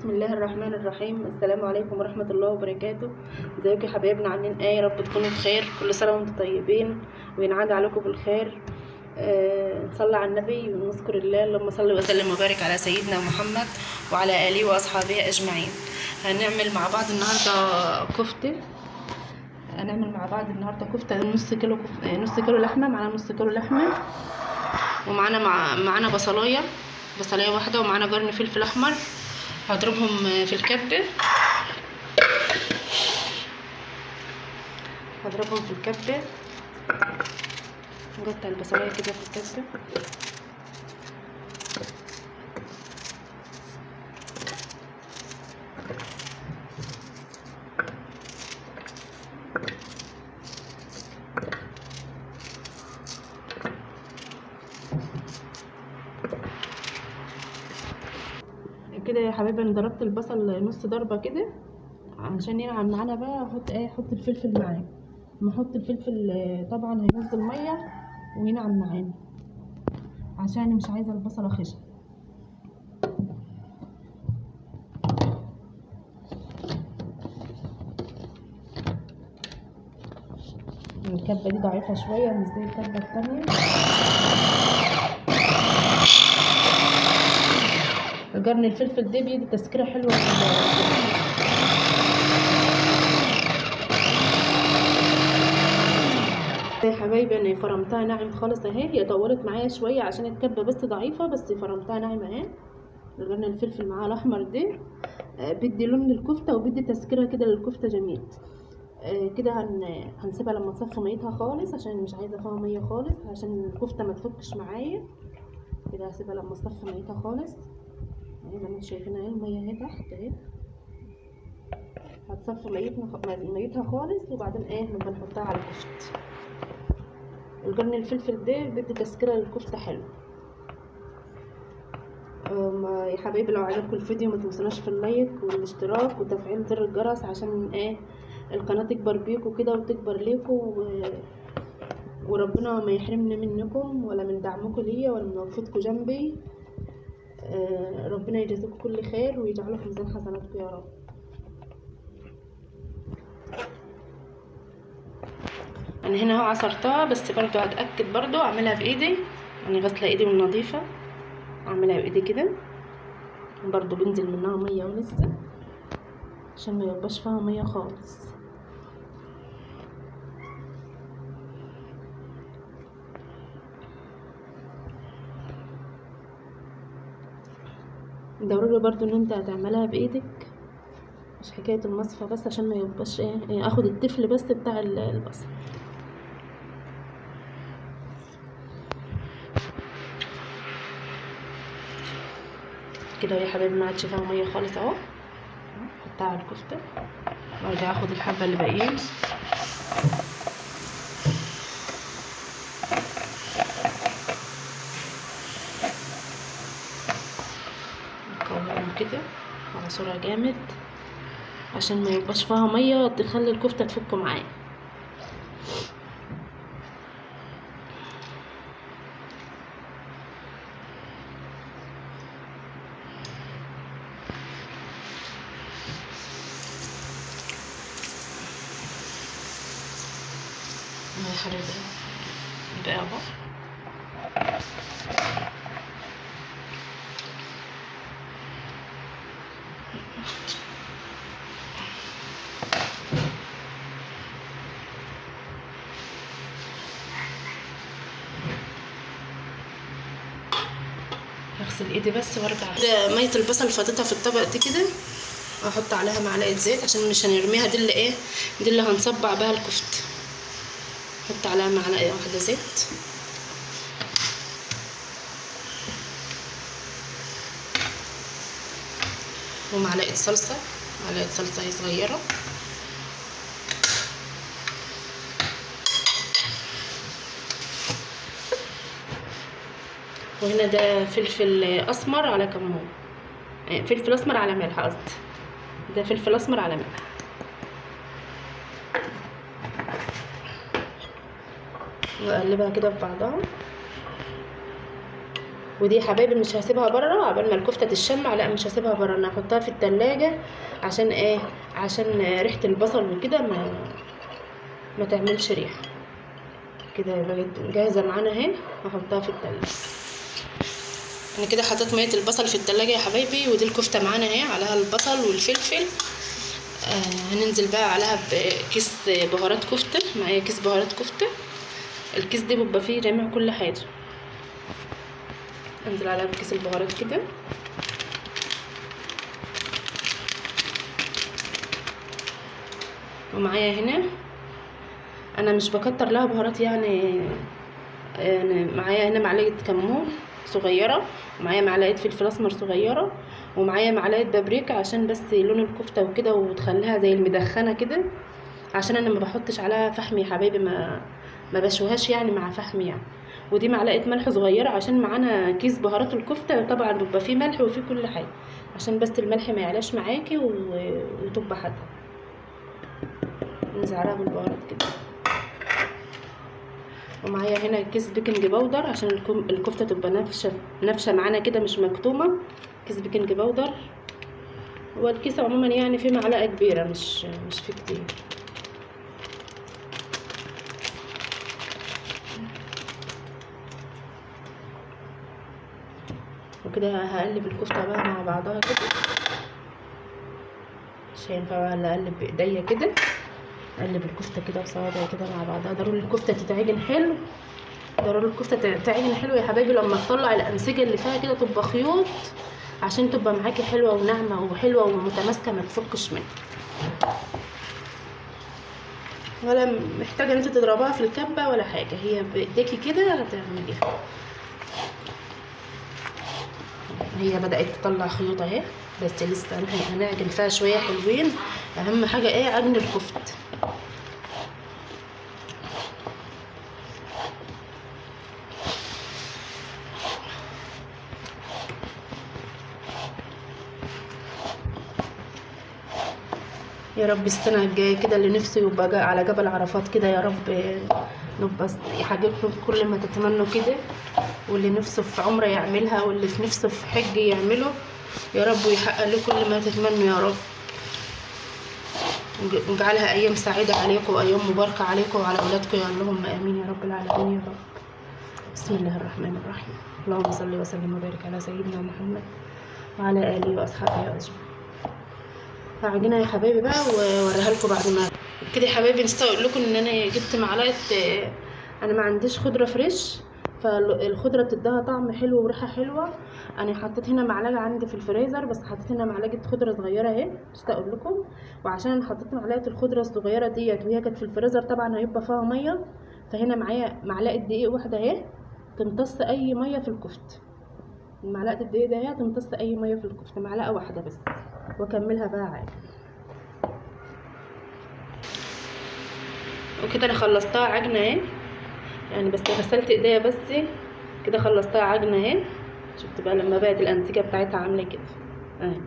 بسم الله الرحمن الرحيم. السلام عليكم ورحمة الله وبركاته. ازيكم يا حبايبنا؟ عاملين ايه؟ يا رب تكونوا بخير، كل سنة وانتم طيبين وينعاد عليكم بالخير. نصلي على النبي ونذكر الله، اللهم صل وسلم وبارك على سيدنا محمد وعلى آله وأصحابه أجمعين. هنعمل مع بعض النهارده كفتة. هنعمل مع بعض النهارده كفتة نص كيلو نص كيلو لحمة، معانا نص كيلو لحمة، ومعانا معانا بصلاية واحدة، ومعانا قرن فلفل أحمر. هضربهم في الكبة، هضربهم في الكبة. نقطع البصلاية كده في الكبة. كده يا حبايبي انا ضربت البصل نص ضربه كده عشان ينعم معانا. بقى احط ايه؟ احط الفلفل معاه. لما احط الفلفل طبعا هينزل مية وينعم معانا، عشان مش عايزه البصله خشن. الكبه دي ضعيفة شوية، مش زي الكبه التانية. قرن الفلفل ده بيدي تسكيره حلوة. يا حبايبي انا فرمتها ناعم خالص اهي، هي طولت معايا شوية عشان الكبه بس ضعيفة، بس فرمتها ناعم اهي. قرن الفلفل معاه الاحمر ده بيدي لون للكفته وبيدي تسكيره كده للكفته جميل. كده هنسيبها لما تصفي ميتها خالص، عشان مش عايزه فيها مية خالص، عشان الكفتة ما تفكش معايا. كده هسيبها لما تصفي ميتها خالص. زي ما انتم شايفين اهي المية اهي تحت اهي، هتصفي ميتها خالص، وبعدين ايه نبقى نحطها على الكفت. القرن الفلفل ده بيدي تسكيره للكفته حلو. يا حبايبي لو عجبكم الفيديو ما تنسوناش في ال like والاشتراك وتفعيل زر الجرس، عشان ايه القناة تكبر بيكم كده وتكبر ليكم، وربنا ما يحرمني منكم ولا من دعمكم ليا ولا من وقفتكم جنبي. ربنا يجازيكم كل خير ويجعله في ميزان حسناتكم يا رب. انا هنا اهو عصرتها، بس برضو هتاكد برضو اعملها بايدي. انا غاسله ايدي من نظيفة، اعملها بايدي كده برضو بينزل منها مية ولسه، عشان ما يبقاش فيها مية خالص. ضروري برضو ان انت هتعملها بايدك، مش حكاية المصفى بس، عشان ما يبقاش ايه اخد التفل بس بتاع البصل. كده يا حبايبي ما عادش فيها مية خالص اهو. احطها على الكفتة وارجع اخد الحبة اللي باقيين. كده اعصرها جامد عشان ما يبقاش فيها مية تخلي الكفتة تفك معايا. يا حبيبي بقى اهو. هغسل ايدي بس وارجع. مية البصل فضيتها في الطبق دي كده، احط عليها معلقه زيت عشان مش هنرميها، دي اللي ايه دي اللي هنصبع بها الكفتة. احط عليها معلقه واحدة زيت. ومعلقة صلصه، معلقه صلصه هي صغيرة. وهنا ده فلفل اسمر على كمون، فلفل اسمر على ملح، قصدي ده فلفل اسمر على ملح. واقلبها كده في بعضها. ودي يا حبايبي مش هسيبها بره عبال ما الكفتة تتشمع، لا مش هسيبها بره، انا هحطها في التلاجة عشان ايه؟ عشان ريحه البصل وكده ما تعملش ريحه. كده بقت جاهزة معانا اهي، هحطها في التلاجة. انا كده حطيت مية البصل في التلاجة يا حبايبي، ودي الكفتة معانا اهي عليها البصل والفلفل. هننزل بقى عليها بكيس بهارات كفته، معايا كيس بهارات كفته، الكيس ده بيبقى فيه جميع كل حاجة. انزل عليها بكيس البهارات كده. ومعايا هنا انا مش بكتر لها بهارات يعني، معايا هنا معلقه كمون صغيرة، ومعايا معلقه فلفل اسمر صغيرة، ومعايا معلقه بابريكا عشان بس لون الكفتة وكده، وتخليها زي المدخنه كده، عشان انا ما بحطش عليها فحم يا حبايبي، ما بشوهاش يعني مع فحم يعني. ودي معلقه ملح صغيرة عشان معانا كيس بهارات الكفتة طبعا بيبقى فيه ملح وفيه كل حاجة، عشان بس الملح ما يعلاش معاكي وتبقى حادقه. ننزل عليها بالبهارات كده. ومعايا هنا كيس baking powder عشان الكفتة تبقى نافشه معانا كده مش مكتومة، كيس baking powder. هو الكيس عموما يعني فيه معلقه كبيرة، مش فيه كتير. وكده هقلب الكفتة بقى مع بعضها كده، مش هينفع بقى الا اقلب بايديا كده، اقلب الكفتة كده بصوابعي كده مع بعضها. ضروري الكفتة تتعجن حلو، ضروري الكفتة تتعجن حلو يا حبايبي، لما تطلع الانسجة اللي فيها كده تبقى خيوط عشان تبقى معاكي حلوة وناعمه وحلوه ومتماسكه، ما تفكش منها، ولا محتاجه ان انت تضربها في الكبه ولا حاجة، هي بايديكي كده هتعمليها. هي بدأت تطلع خيوط اهي، بس لسه هنعجن فيها شوية حلوين. اهم حاجة ايه؟ عجن الكفت. يا رب السنة الجاية كده اللي نفسه يبقى على جبل عرفات كده، يا رب نبقى يحقق كل ما تتمنوا كده، واللي نفسه في عمره يعملها، واللي في نفسه في حج يعمله، يا رب ويحقق له كل ما تتمنوا يا رب. ونجعلها ايام سعيدة عليكم وايام مباركة عليكم وعلى اولادكم يا اللهم امين يا رب العالمين يا رب. بسم الله الرحمن الرحيم. اللهم صل وسلم وبارك على سيدنا محمد وعلى اله واصحابه اجمعين. هعجنها يا حبايبي بقى واوريها لكم بعد ما كده. يا حبايبي نسيت اقول لكم ان انا جبت معلقه، انا ما عنديش خضرة fresh، فالخضره بتديها طعم حلو وريحه حلوة. انا حطيت هنا معلقه عندي في الفريزر، بس حطيت هنا معلقه خضرة صغيرة اهي، نسيت اقول لكم. وعشان انا حطيت معلقه الخضرة الصغيرة ديت وهي كانت في الفريزر طبعا هيبقى فيها مية، فهنا معايا معلقه دقيق واحدة اهي تمتص اي مية في الكفت. معلقه الدقيق ده اهي تمتص اي مية في الكفتة، معلقه واحدة بس، واكملها بقى عادي. وكده انا خلصتها عجنه اهي، يعني بس غسلت ايديا بس كده، خلصتها عجنه اهي. شفت بقى لما بقت الانسجة بتاعتها عامله كده اهي،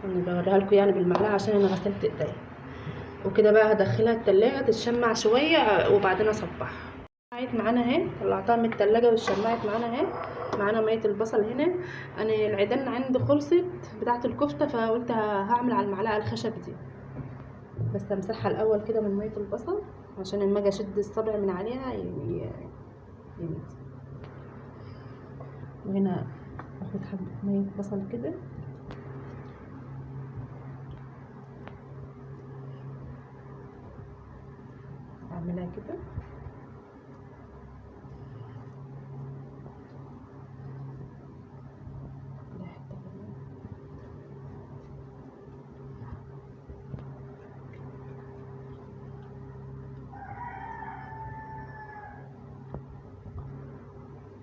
انا بوريها لكم يعني بالمعلقه عشان انا غسلت ايديا. وكده بقى هدخلها التلاجة تتشمع شوية وبعدين اصبحها. شمعت معانا اهي، طلعتها من التلاجة واتشمعت معانا اهي. معانا مية البصل هنا، انا العيدان عندي خلصت بتاعه الكفتة، فقلت هعمل على المعلقة الخشب دي، بس امسحها الاول كده من مية البصل عشان لما اجي اشد الصبع من عليها ينزل. وهنا اخد حبه مية بصل كده، اعملها كده.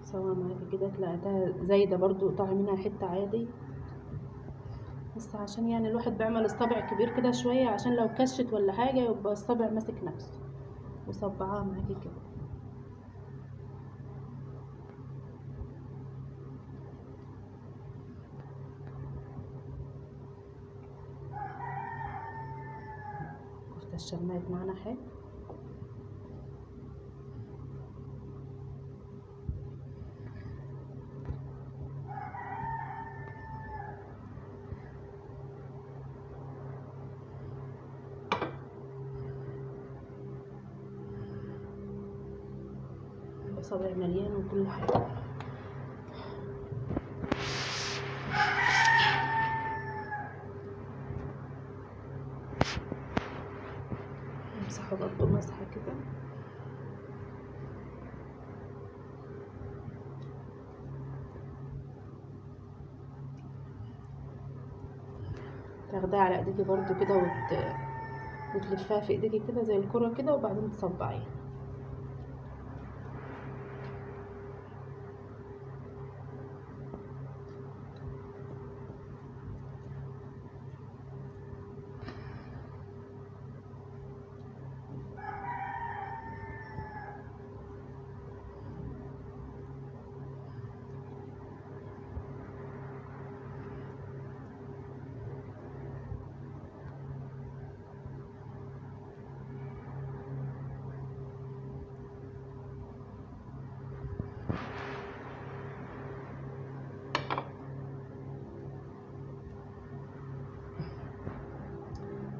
سوا معاكي كده، تلاقيتها زايدة برضو، قطعي منها حتة عادي، بس عشان يعني الواحد بيعمل الصابع كبير كده شوية عشان لو كشت ولا حاجة يبقى الصابع ماسك نفسه. وصبعها معاكي كده. كفته الشمعت معانا حلو. صابع مليان وكل حاجة. امسحه برضو مسحه كده. تاخديها على ايديكي برضو كده وتلفها في ايديكي كده زي الكرة كده، وبعدين تصبعيها.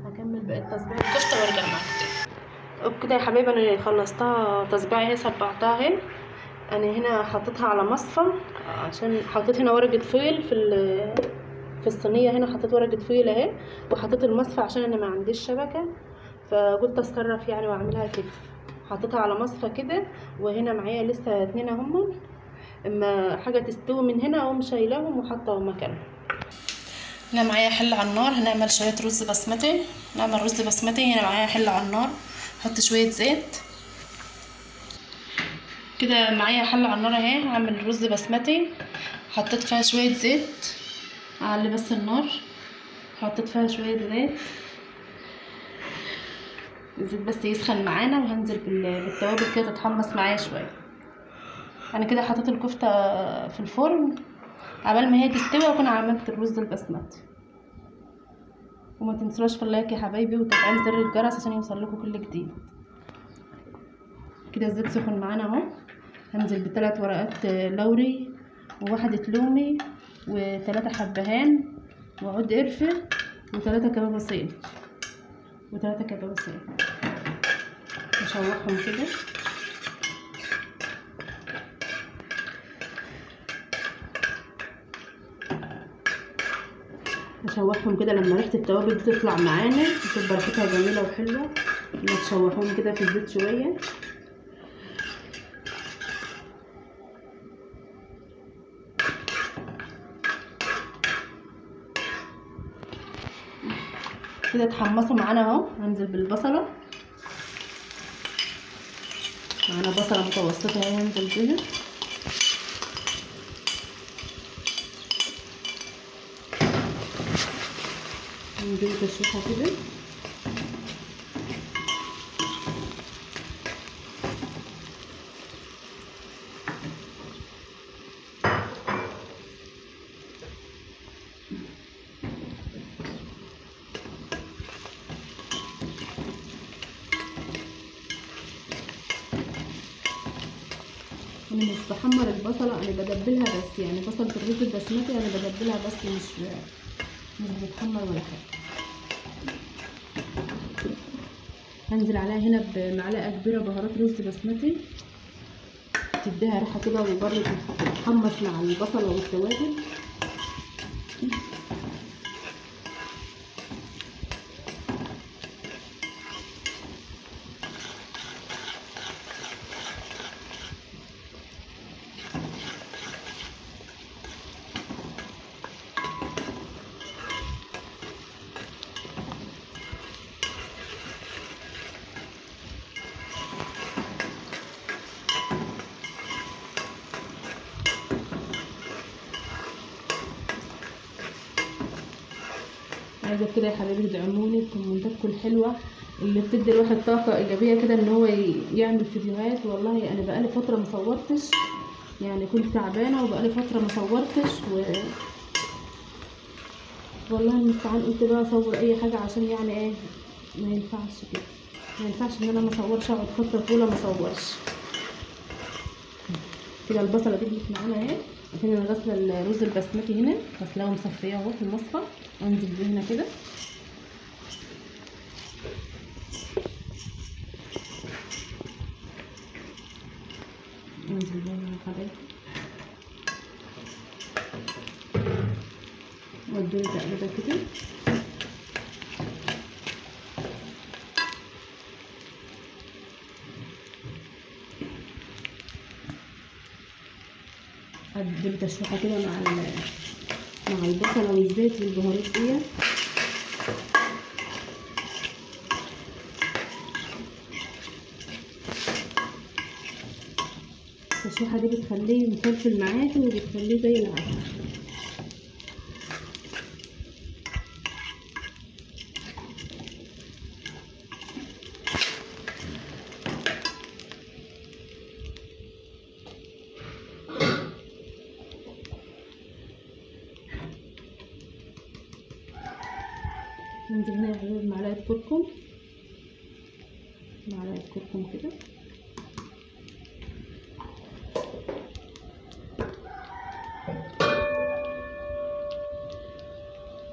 هكمل بقية تصبيع الكفتة وارجع معاكم تاني. وبكده يا حبايبي انا خلصتها تصبيع اهي، صبعتها اهي. انا هنا حطيتها على مصفى عشان حطيت هنا ورقة فويل في الصينية، هنا حطيت ورقة فويل اهي، وحطيت المصفى عشان انا ما عنديش شبكة، فقلت اتصرف يعني واعملها كده. حطيتها على مصفى كده، وهنا معايا لسه 2 اهم، اما حاجة تستوي من هنا اقوم شايلاهم وحاطه مكانهم. هنا معايا حله على النار، هنعمل شوية رز بسمتي. نعمل رز بسمتي. هنا معايا حله على النار، احط شوية زيت كده. معايا حله على النار اهي، هعمل رز بسمتي. حطيت فيها شوية زيت، اعلي بس النار. حطيت فيها شوية زيت، الزيت بس يسخن معانا، وهنزل بالتوابل كده تتحمص معايا شوية. انا كده حطيت الكفتة في الفرن عبال ما هي تستوي اكون عملت الرز البسمتي. وما تنسوش في اللايك يا حبايبي، وتفعيل زر الجرس عشان يوصل لكم كل جديد. كده الزيت سخن معانا اهو. هنزل ب3 ورقات لوري، وواحدة لومي، و3 حبهان، وعود قرفة، و3 كبابة صين، و3 كبابة صين. نشوحهم كده. نشوحهم كده لما ريحه التوابل دي تطلع معانا، تبقى ريحتها جميلة وحلوه. نشوحهم كده في الزيت شوية. كده اتحمصوا معانا اهو. هنزل بالبصله، معانا بصله متوسطه اهي، هنزل بيها. نديله تشويحه كده. انا مش بحمر البصله، انا بدبلها بس، يعني بصله الرز البسمتي انا بدبلها بس، مش بتتحمر ولا حاجة. هنزل عليها هنا بمعلقه كبيرة بهارات رز بسمتي، تديها ريحه كده، وبرده تتحمص مع البصله والتوابل. عايزه كده يا حبايبي تدعموني بكومنتاتكم الحلوة اللي بتدي الواحد طاقة ايجابية كده ان هو يعمل فيديوهات. والله انا بقالي فترة ما صورتش، يعني كنت تعبانة وبقالي فترة ما صورتش والله المستعان. قلت بقى اصور اي حاجة عشان يعني ايه، ما ينفعش كده، ما ينفعش ان انا ما اصورش، اقعد فترة طويلة ما اصورش كده. البصله دبلت معانا اهي، عشان انا غاسله الرز البسمتي هنا، غسلاه ومصفيه اهو في المصفى. انزل بيه هنا كده. انزل بقى يا حبايبي، واديله تقليبه كده. اديله تشويحه كده مع البصله والزيت والبهارات دي. التشويحه دي بتخليه مفلفل معاكي وبتخليه زي العسل. ننزل هنا يا حبايبي معلقه كركم، معلقه كركم كده.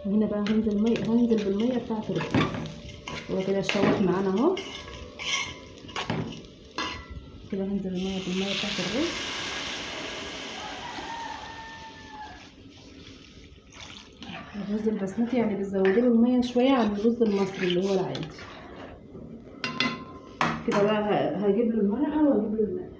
وهنا بقى هنزل بالمية بتاعت الرز. هو كده اتشوح معانا اهو كده. هنزل بالمية بتاعت الرز. الرز البسمتي يعني بتزودي له المية شوية عن الرز المصري اللي هو العادي كده. بقى هجيب له المرقه واجيب له الملح.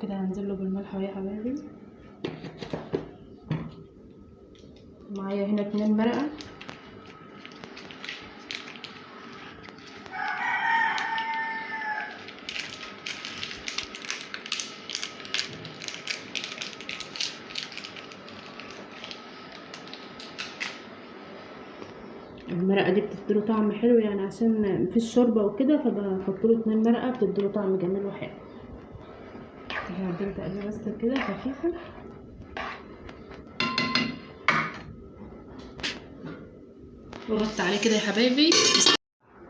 كده هنزل له بالملح اهو يا حبايبي. معايا هنا 2 مرقه. المرقه دي بتديله طعم حلو يعني، عشان مفيش شوربة وكده، فبحط له 2 مرقه بتديله طعم جميل وحلو. هديله تقليبه بس كده خفيفة. وغطي عليه كده يا حبايبي.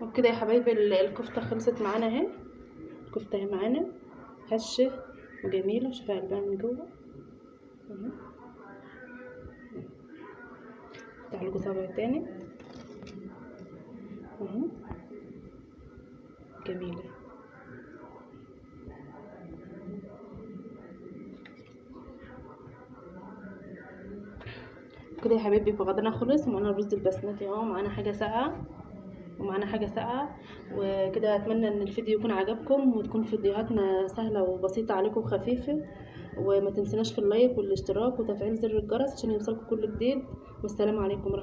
وبكده يا حبايبي الكفتة خلصت معانا اهي. الكفتة اهي معانا هشه وجميلة، شوفوا قلبها من جوه اهي. افتح لكم صابع تاني اهو، جميلة. كده يا حبايبي غدانا خلص، ومعانا الرز البسمتي اهو، معانا حاجة ساقعه ومعانا حاجة ساقعه وكده. اتمنى ان الفيديو يكون عجبكم، وتكون فيديوهاتنا سهلة وبسيطة عليكم وخفيفة. وما تنسوناش في اللايك والاشتراك وتفعيل زر الجرس عشان يوصلكم كل جديد. والسلام عليكم ورحمة